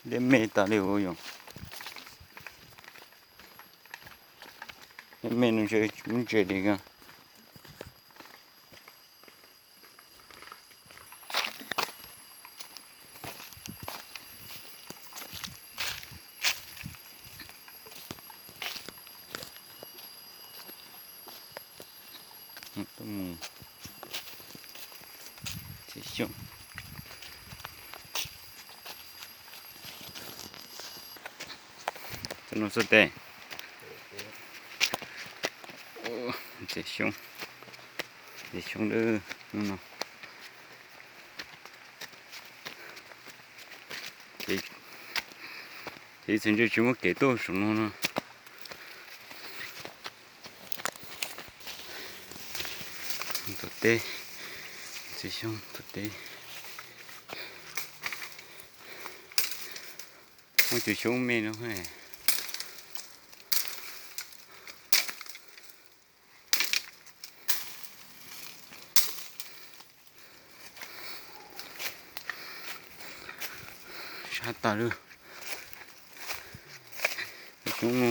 Dej me tas li ua yog. Dej me no ntshe tsis muaj ntses li ko. Tuaj mus txiav xyoob. Txog no xwb tes. Txiav xyoob, txiav xyoob lawm hnub no. Ces ib txhia ntshe tsis muaj kev tuaj saum no no. Tuaj teb, txiav xyoob tuaj teb. Muaj cov xyoob me no. Sab tas lawm. Cov xyoob no,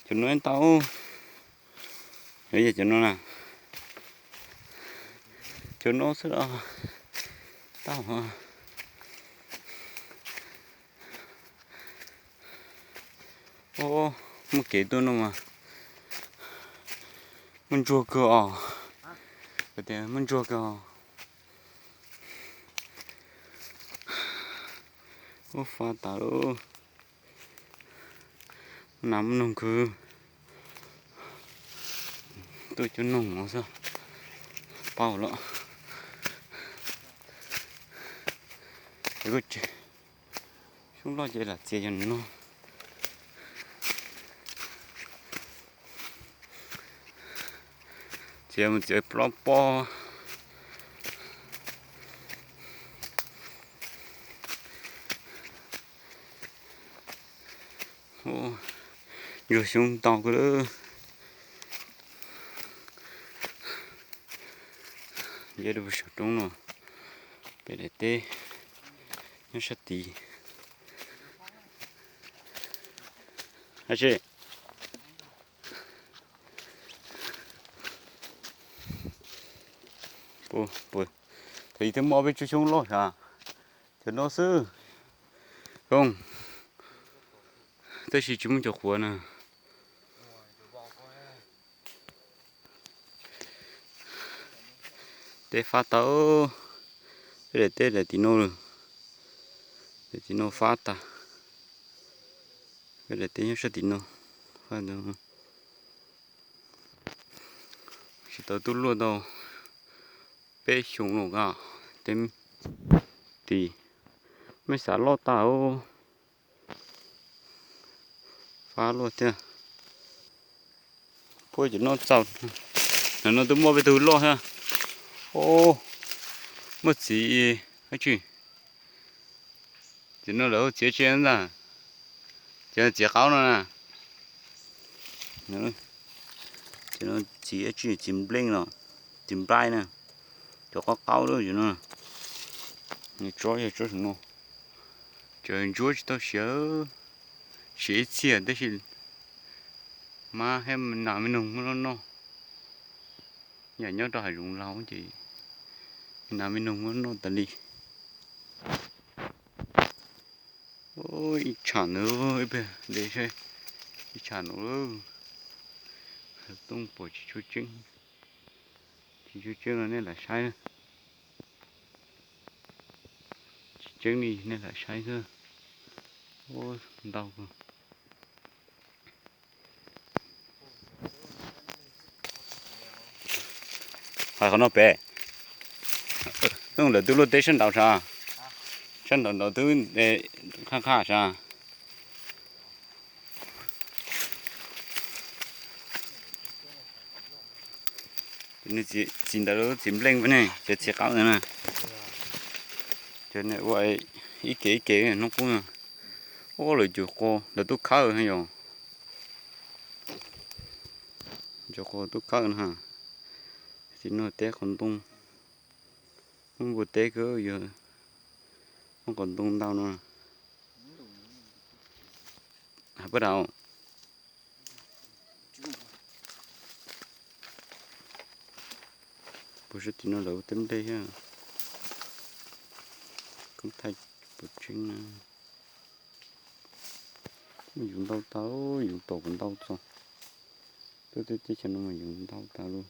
cov no ntau. Yog cov no na, cov no xwb los tau. Muaj kev tuaj no mas muaj ntsuag kawg os. Tias muaj ntsuag kawg os. Ub, fab tas lawm. Nas muaj noog kawg. Tuaj cov noog no xwb, pauj lawm. Xyoob loj ces lam txiav cov no. Txiav mus txiav plaub pob. Ntsuag xyoob ntau kawg lawm. Yog rau puag saum roob no, peb daim teb nyob sab tid. Ab tsi, thaum ub twb muaj peb tsob xyoob loj sav, cov no xwb. Zoo, tab sis tsis muaj cov qhuav na. Teb fab tau, peb daim teb daim tim no, daim tim no fab tas, peb daim teb nyob sab tim no fab tau. Tsis tau tuaj luaj tau peb xyoos los as, teb tid, mej xav loj tag. Fab luaj thiab. Puag cov no txaus, no twb muaj peb tug loj thiab. Muaj txiv dab tsi, cov no lawv hu txiv dab tsi ntag? Cov txiv qaub no na. Cov no txiv dab tsi, txiv npleej los txiv nplaib na. Cov qaub qaub lawm cov no. Tsob yog tsob no, cov ntsuab tsis tau siav, siav ib txhia tab sis mab thiab nas me noog muab noj noj. Yam nyob rau hav zoov laus ces nas me noog muab noj tas li. Ib tsham ntawd, ib pliag de saib, ib tsham no lawm. Tooj pom tsis tshua tseeb, tsis tshua tseeb no nej lam saib, tsis tseeb li nej lam saib xwb. Ntau. Hais qhov no pem, lawv twb luaj teb sab nraud sav, sab nraud nraud twb qhaj qhaj sav. Txiv ntawd lub txiv npleej ne, cov txiv qaub ntawd na. Cov ua ib ke ib ke hnub qub no. Ua lawv cov qos lawv tub khawb yom. Cov qos tub khawb no. Txiv no teb qos ntoo, muaj npua teb kawg yog muaj qos ntoo ntau no. Puab dam, puas sab tim no lawv ua teb nplej thiab. Koob thaij puas tseeb na. Muaj yus ntau tag, yus tom kuv ntau txog. Tuaj teb chaws no mas yus ntau tag li.